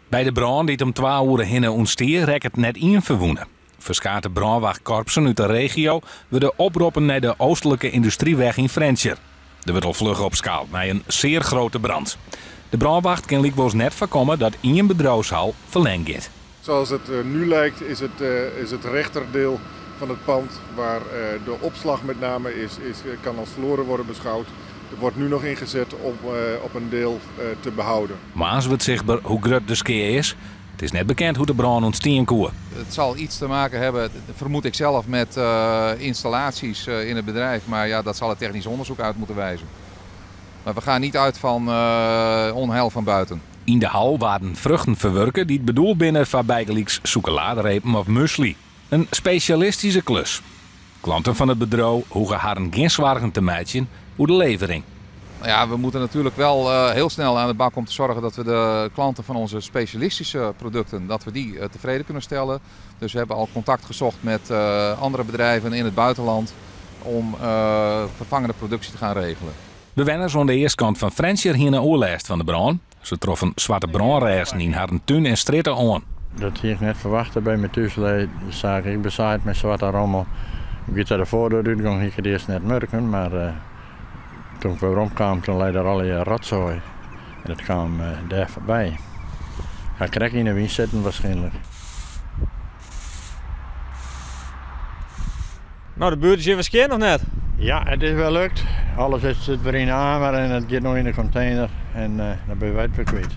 By de brân dy't om twa oere hinne ûntstie rekket net ien ferwûne. Ferskate brânwachtkorpsen út de regio wurde oproppen nei de Oostelijke Industrieweg yn Frjentsjer. Der wurdt al fluch opskaald nei in zeer grote brand. De brânwacht kin lykwols net foarkomme dat ien bedriuwshal ferlern giet. Zoals het nu lijkt is het, is het rechterdeel van het pand waar de opslag met name is, is, kan als verloren worden beschouwd. Er wordt nu nog ingezet om op een deel te behouden. Moarns wurdt sichtber hoe grut de skea is. It is net bekend hoe't de brân ûntstien koe. Het zal iets te maken hebben, vermoed ik zelf, met installaties in het bedrijf. Maar ja, dat zal het technisch onderzoek uit moeten wijzen. Maar we gaan niet uit van onheil van buiten. Yn de hal waarden fruchten ferwurke dy't bedoeld binne foar bygelyks sûkeladerepen of muesli. In spesjalistyske klus. Klanten fan it bedriuw hoege harren gjin soargen te meitsjen oer de levering. Nou ja, we moeten natuurlijk wel heel snel aan de bak om te zorgen dat we de klanten van onze specialistische producten, dat we die tevreden kunnen stellen. Dus we hebben al contact gezocht met andere bedrijven in het buitenland om vervangende productie te gaan regelen. Bewenners oan de eastkant fan Frjentsjer hiene oerlêst fan de brân. Se troffen swarte brânrêsten yn harren tún en strjitte oan. Dat hie ik net ferwachte. By my thús lei de saak ek besaaid mei swarte rommel. Ik wie ta de foardoar útgong, hie ik it earst net murken, mar toen ik werom kaam, toen lei der allegear rotsoai. En dat kaam dêr foarby. Ha krekt yn 'e wyn sitten waarskynlik. No, de buert is hjir wer skjin of net? Ja, it is wer lukt. Alles sit wer yn de amer en it giet no yn de kontener en dan binne wy it wer kwyt.